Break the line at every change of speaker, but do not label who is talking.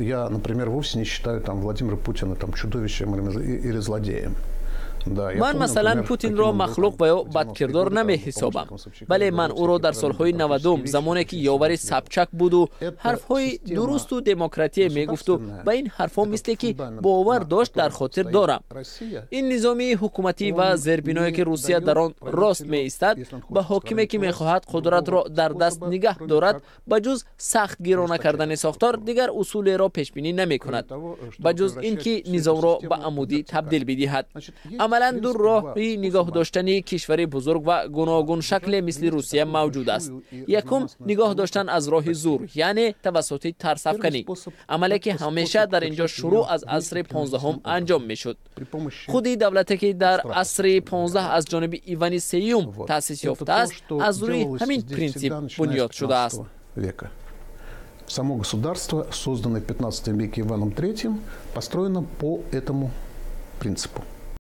Я, например, вовсе не считаю там Владимира Путина там чудовищем или злодеем.
Ман, масалан, Путинро махлуқ ва ё бадкирдор намеҳисобам, вале ман ӯро дар солҳои 90-ум, замоне ки ёвари Собчак буду ҳарфҳои дурусту демократия мегуфту ба ин ҳарфҳо мисле ки бовар дошт, дар хотир дорам. Ин низоми ҳукуматӣ ва зербиное, ки Русия дар он рост меистад, ба ҳокиме, ки мехоҳад қудратро дар даст нигаҳ дорад, ба ҷуз сахтгирона кардани сохтор дигар усулеро пешбинӣ намекунад, ба ҷуз ин ки низомро ба амудӣ табдил бидиҳад. Амалан ду роҳи нигоҳ доштани кишвари бузург ва гуногуншакле мисли Русия мавҷуд аст. Якум, нигоҳ доштан аз роҳи зур, яъне тавассути тарсафканӣ, амале ки ҳамеша дар инҷо шурӯъ аз асри 15-ум анҷом мешуд. Худи давлате, ки дар асри 15 аз ҷониби Ивани Сеюм таъсис ёфтааст, аз рӯи ҳамин принсип бунёд шудааст.
Само государство, созданное в 15 веке Иваном III, построено по этому принципу.